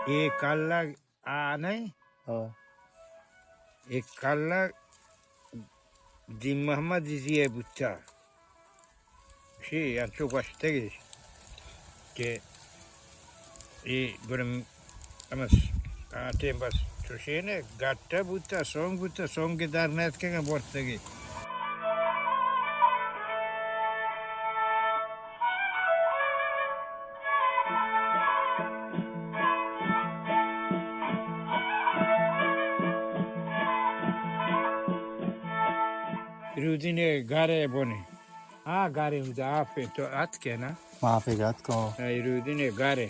اے کلگ آ نہ؟ ہاں۔ اے کلگ دین محمد زی ءِ بوتا۔ شی انچو گوشتگی کہ اے گڑا ہمس آ ٹیم بس چوشینے گٹا بوتا، سونگ بوتا، سونگ در نیتکگا برتگی۔ رودینے گارے بونے۔ آ گارے ہمدا آپ تو اتکے نا؟ معافی اتکو۔ اے رودینے گارے۔